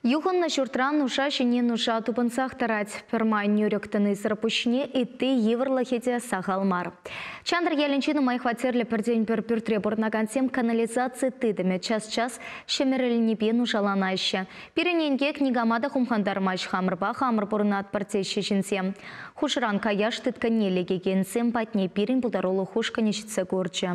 Юхӑннӑ ҫуртра нуша ҫине нуша тупӑнсах тӑрать. Пӗрмай нӳрӗк тӑнисӗр пуҫне ытти йывӑрлӑхӗ те сахал мар. Чантӑр ялӗнчи нумай хваттерлӗ пӗртен-пӗр пӳртре пурӑнакансем канализаци тытӑмӗ час-час ҫӗмӗрӗлнипе нушаланаҫҫӗ. Пирӗн инкек никама та хумхантармасть, хамӑрпа хамӑр пурӑнатпӑр теҫҫӗ ҫынсем. Хушӑран каяш тыткӑнне лекекенсем патне пирӗн пултарулӑх ушкӑнӗ ҫитсе курчӗ.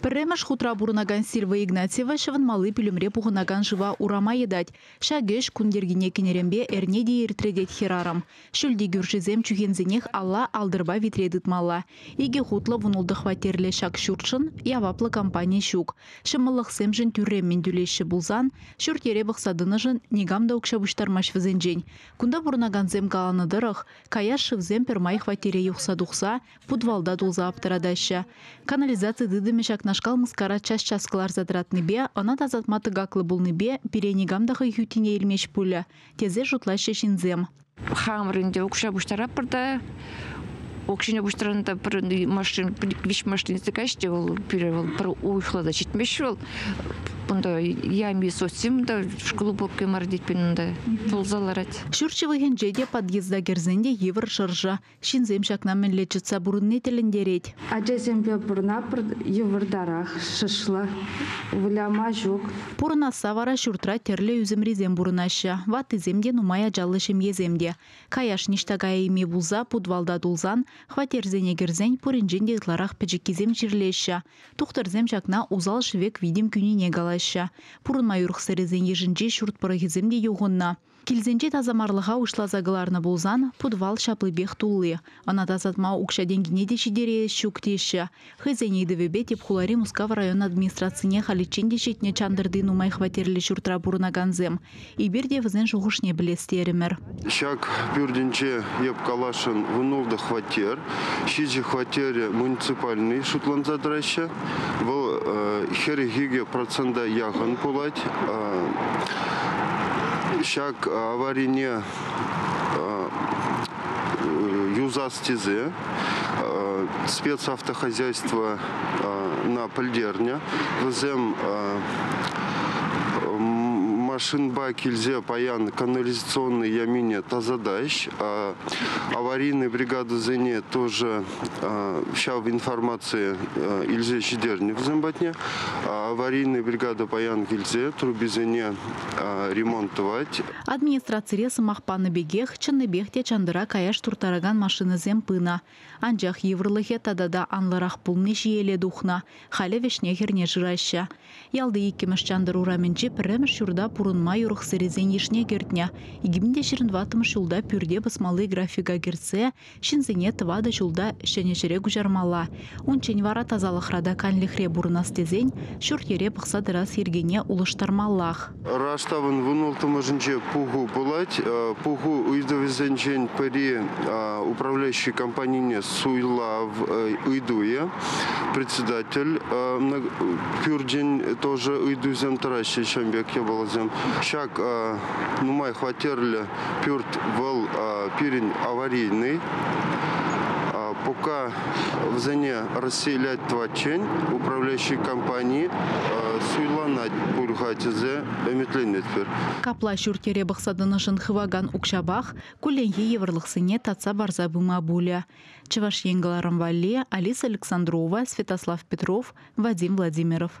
Пӗрремӗш хутра пурӑнакан Сильва Игнатьева ҫӑвӑнмалли пӳлӗмре пухӑнакан шыва урама йӑтать. Ҫак ӗҫ кун йӗркине кӗнӗренпе эрне те иртрӗ тет хӗрарӑм. Ҫӳлти кӳршисем чӳхенсенех алла алтӑрпа витре тытмалла. Икӗ хутлӑ вунултӑ хваттерлӗ ҫак ҫуртшӑн яваплӑ компани ҫук. Ҫӑмӑллӑхсемшӗн тӳрреммӗн тӳлеҫҫӗ пулсан ҫурт-йӗре пӑхса тӑнӑшӑн никам та укҫа пуҫтармасть вӗсенчен. Кунта пурӑнакансем каланӑ тӑрӑх, каяш шывсем пӗрмай хваттере юхса тухса путвалта тулса аптӑратаҫҫӗ. Канализаци тытӑмӗ ҫакнашкал мыскара час-час кӑларса тӑратнипе, ӑна тасатма тӑкаклӑ пулнипе пире никам та хӑй хӳттине илмест пулӗ, тесе шутлаҫҫӗ ҫынсем. Хамӑр ӗнтӗ укҫа пуҫтаратпӑр та, укҫине пуҫтаран та пӗр машин, виҫ машин илсе каҫ те вӑл пире вӑл пӗр уйӑхла та ҫитмест вӑл. Унта ями соцсем та глубокий мар тетпен унта тулса ларать. Ҫурт ҫывӑхӗнче те подъезда кӗрсен те йывӑр шӑршӑ. Ҫынсем ҫакна мӗнле чӑтса пурӑнни тӗлӗнтерет. Ачасемпе пурӑнатпӑр, йывӑртарах, шӑршлӑ, выляма ҫук. Пурӑнасса вара ҫуртра тӗрлӗ ӳсӗмрисем пурӑнаҫҫӗ. Ваттисем те, нумай ачаллӑ ҫемьесем те. Каяш ниҫта каяйми пулса путвалта тулсан, хваттерсене кӗрсен пуринчен те ытларах пӗчӗккисем чирлеҫҫӗ. Тухтӑрсем ҫакна усал шӗвек витӗм кӳнине калаҫҫӗ. Пурӑнма юрӑхсӑррисен йышӗнчи ҫурт пӑрӑхӗсем те юхӑннӑ. Килсенчи тасамарлӑха уҫласа кӑларнӑ пулсан путвал ҫаплипех тулли. Ӑна тасатма укҫа-тенкине те ҫитереес ҫук теҫҫӗ. Хӑйсен ыйтӑвӗпе тӗп хулари Мускав район администрацине халиччен те ҫитнӗ Чантӑрти нумай хваттерлӗ ҫуртра пурӑнакансем. Эпир те вӗсен шухӑшне пӗлес терӗмӗр. Ҫак пӳртӗнче эп каласшӑн вунултӑ хваттер. Ҫичӗ хваттерӗ муниципальнӑй шутланса тӑраҫҫӗ. Вӑл 42% яхӑн пулать. Ҫак аварине юсас тесе спецавтохозяйство на пӗлтернӗ. Вӗсем машинпа килсе паян канализационный ямине тасатаҫ. Аварийный бригадӑсене тоже ҫав информацие илсе ҫитернӗ вӗсем патне. Аварийный бригада паян килсе трубисене ремонт тӑвать. Администрацире сӑмах панӑ пекех, чӑннипех те Чантӑра каяш турттаракан машинӑсем пынӑ. Анчах йывӑрлӑхӗ тата та анлӑрах пулни ҫиеле тухнӑ. Халӗ вӗҫне-хӗрне шыраҫҫӗ. Ялти иккӗмӗш Чантӑр урамӗнчи пӗрремӗш ҫурта пурӑнма юрӑхсӑррисен йышне кӗртнӗ. 2024 ҫулта пӳрте пӑсмалли графика кӗртсе ҫынсене тӑватӑ ҫулта ҫӗнӗ ҫӗре куҫармалла. Унччен вара тасалӑхра та канлӗхре пурӑнас тесен ҫурт-йӗре пӑхса тӑрас йӗркене улӑштармаллах. Раштавӑн вунулттӑмӗшӗнче пуху пулать. Пуху ыйтӑвӗсенчен пӗри управляющи компанине суйлав ыйтуӗ. Председатель пӳрчӗн тоже ыйтусем тӑраҫҫӗ ҫавӑн пек япаласем. Ҫак нумай хваттерлӗ пӳрт вӑл пирӗн аварийный. Пока вӗсене расселять тӑватчен управляющи компани суйланать пуль-ха тесе ӗмӗтленетпӗр. Капла ҫурт-йӗре пӑхса тӑнӑшӑн хывакан укҫапах кулленхи йывӑрлӑхсене татса парса пыма пулӗ. Чӑваш Ен кӑларӑм валли Алиса Александрова, Святослав Петров, Вадим Владимиров.